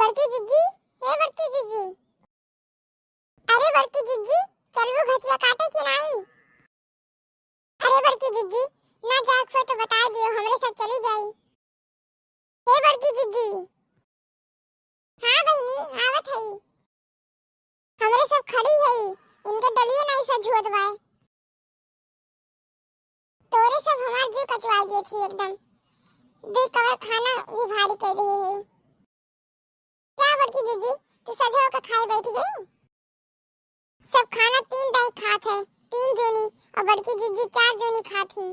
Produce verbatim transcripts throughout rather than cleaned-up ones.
बड़की जिज्जी, हे बड़की जिज्जी। अरे बड़की जिज्जी, चलबू घसिया काटे कि नाई? अरे बड़की जिज्जी, ना जाए खोए तो बताए दियो, हमरे सब चली जाई। हे बड़की जिज्जी। हाँ बहिनी, आवत हई। हमरे सब खड़ी हई, इनके डलिए नाई सझुअत बाय। तोरे सब हमार जीव कचवाई देत ही एकदम। दुई कवर खाना भी भारी कई रही है। का बड़की जिज्जी, तू सझो के खाए बैठ गई? सब खाना तीन दाई खात है, तीन जोनी, और बड़की जिज्जी चार जोनी खात ही।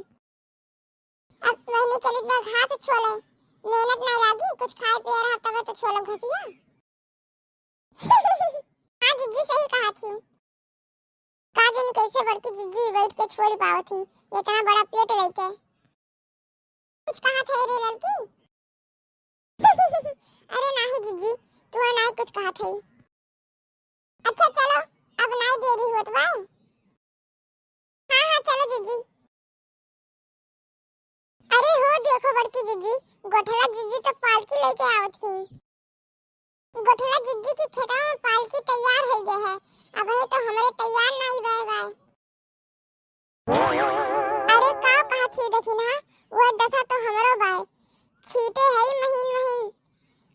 अब बहिनी चलित बा घास छोले, मेहनत नाई लागी, कुछ खाए पिए रहा तबे तो छोलब घसिया। हाँ जिज्जी, सही कहा थी। का दिन कैसे बड़की जिज्जी बैठ के छोल पावत ही, इतना बड़ा पेट लेके। कुछ कहा थे रे ललकी? अरे नाही जिज्जी, तू नाही कुछ कहा थे। अच्छा चलो, अब नाही देरी होत बा। हाँ हाँ चलो जिज्जी। अरे हो देखो बड़की जिज्जी, गोठला जिज्जी तो पालकी लेके आवत ही। गोठला जिज्जी की खेतवा में पालकी तैयार हो गए है, अबही तो हमरे तैयार नाई भय बाय। अरे का कहा थी दखिनहा, वह दशा तो हमरो बाय। छीटे है महीन महीन,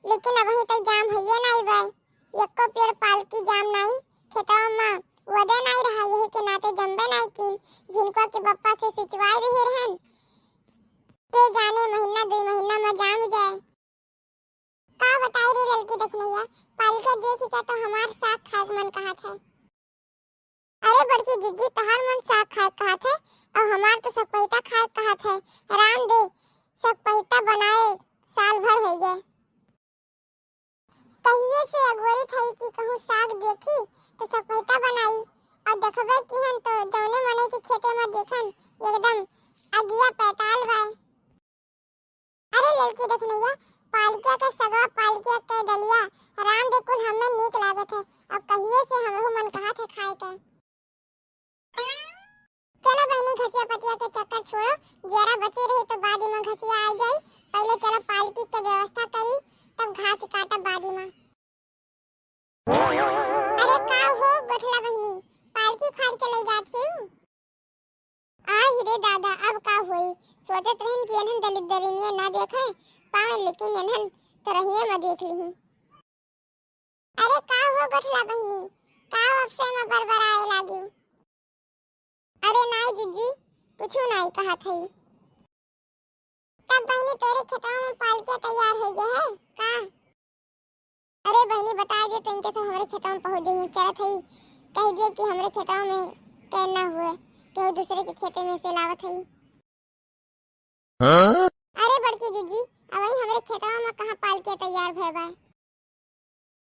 लेकिन अबही तक जाम हइये नाई बाय। एको पेड़ पालकी जाम नाई, खेतवा में वदे नाई रहा, यही के नाते जम्बे नाई कीन। झिनकवा के बप्पा से सिंचवाई रहे रहन, के जाने महीना दुई महीना में जाम जाए। का बताई रे ललकी दखिनैया, पालके देखि के तो हमार साग खाए के मन कहत है। अरे बड़की जिज्जी, तहार मन साग खाए के कहत है और हमार तो सकपैता खाए के कहत है। राम दे, सकपैता बनाए साल भर हो गए। कहिए से अगोरी थई कि कहूँ साग देखी तो सकपैता बनाई और देखबे किहन तो जौने मने के खेते में देखन एकदम अगिया पैताल बाय। अरे ललकी दखिनैया, पालकिया के सगवा, पालकिया के दलिया, राम दे कुल हमें नीक लागत है। अब कहिए से हमरो मन कहत है खाए के। चलो बहिनी, घसिया पतिया के चक्कर छोड़ो, जरा बचे रही तो बाद में घसिया आ जाई। पहले चलो पालकी के व्यवस्था करी, तब घास काटब बाद में। अरे का हो गोठला बहिनी, पालकी उखाड़ के ले जात ही? आ ही रे दादा, अब का होई? सोचत रहन कि एनहन दलित दरिनिया ना देखे पावे, लेकिन एनहन तो रहिए में देख ली। अरे का हो गोठला बहिनी, का अब से में बरबराए लागियो? अरे नाई जिज्जी, कुछ नाई कहत हई। तब बहिनी तोरे खेतवा में पालकिया तैयार हो गए है का? अरे बहिनी बता दे तो इनके सब हमरे खेतवा में पहुँच जाइए, चलत हई कह दियो कि हमरे खेतवा में कैन ना हुए, केहू दूसरे के खेते में से लावत हई। हाँ? अरे बड़की जिज्जी, अबही हमरे खेतवा में कहाँ पालकिया तैयार भय बा।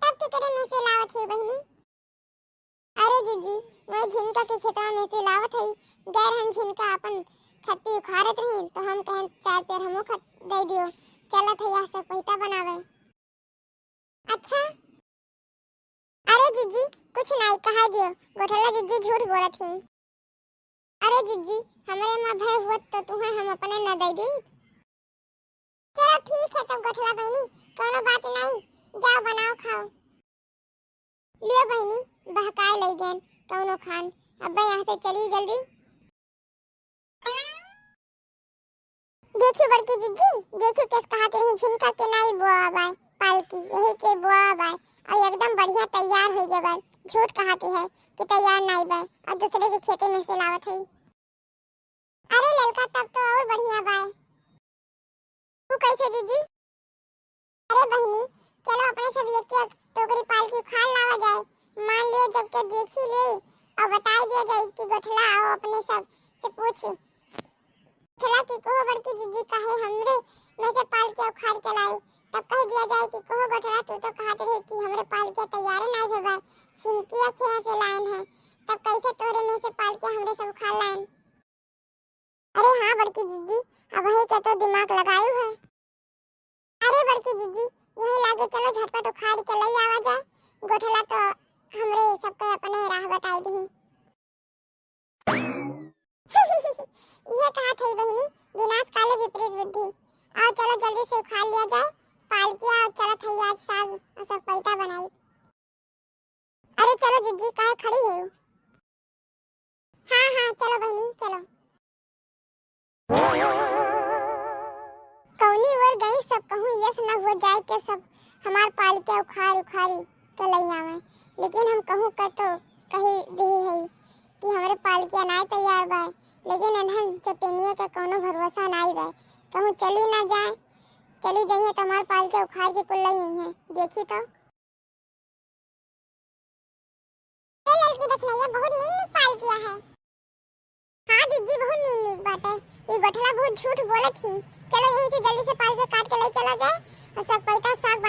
तब केकरे में से लावत ही बहिनी? अरे जिज्जी, वही झिनका के खेतवा में से लावत हई। गैर हम झिनका अपन खत्ती उखाड़त रही तो हम कहन चार पेड़ हमो खत दे दियो। चलत हई आज सकपैता बनावे। अच्छा। अरे जिज्जी, कुछ नाई कहा दियो, गोठला जिज्जी झूठ बोलत ही। अरे जिज्जी, हमरे माँ भय हुअत तो तुहे हम अपने न दे दी। चलो ठीक है तब गोठला बहिनी, कोनो बात नाई, जाओ बनाओ खाओ। लियो बहिनी, बहकाए लई गएन कौनो खान, अब्बे यहाँ से चली जल्दी। देखियो बड़की जिज्जी, देखियो केस कहा के रही झिनका के नाई बोआ बाय पालकी, यही के बोआ बाय, और एकदम बढ़िया तैयार हो गया बाय। झूठ कहा के है कि तैयार नाई बाय और दूसरे के खेते में से लावत है। अरे ललका, तब तो और बढ़िया बाय। तू कैसे जिज्जी? अरे बहिनी, चलो अपने सब एक एक टोकरी पालकी उखाड़ लावा जाए। मान लियो जब के देखी ले और बताई दिया जाए कि गोठला आओ अपने सब से पूछी। गोठला की कहो बड़की जिज्जी काहे हमरे में से पालकी उखाड़ के लाए, तब कह दिया जाए कि कहो गोठला तू तो कहत रहे कि हमरे पालकी तैयारे नहीं भे भाई, सिमकिया खेया से लाइन है, तब कैसे तोरे में से पालकी हमरे सब उखाड़ लाइन? अरे हाँ बड़की जिज्जी, अबही के तो दिमाग लगायु है। अरे बड़की जिज्जी, यही लागे चलो झटपट उखाड़ के ले आवा जाए, गोठला तो हमरे सबके अपने राह बताई दी। ये कहा थी बहिनी, विनाश काले विपरीत बुद्धि। आओ चलो जल्दी से उखाड़ लिया जाए, पालकिया चलत है आज साग, असक पैता बनाई। अरे चलो जिज्जी, काहे खड़ी है? हाँ हाँ, चलो बहनी, चलो। कौनी ओर गई सब, कहूँ यस न हो जाए के सब हमार पालकिया उखाड़ उखाड़ी के लई आवे। लेकिन हम कहूँ का तो कही दी है कि हमरे पालकिया नाय तैयार बा, लेकिन एनहन चटेनिया के कौनो भरोसा नाय बा। कहूँ चली ना जाए, चली जाइए तो हमार पालकिया उखाड़ के कुल लई आई है। देखी तो। ए ललकी दखनैया, बहुत नीक नीक पालकिया है। हाँ जिज्जी, बहुत नीक नीक बाटे। ई गोठला बहुत झूठ बोलत ही। चलो यहीं से जल्दी से पालकिया काट के ले चला जाए और सब पैता साग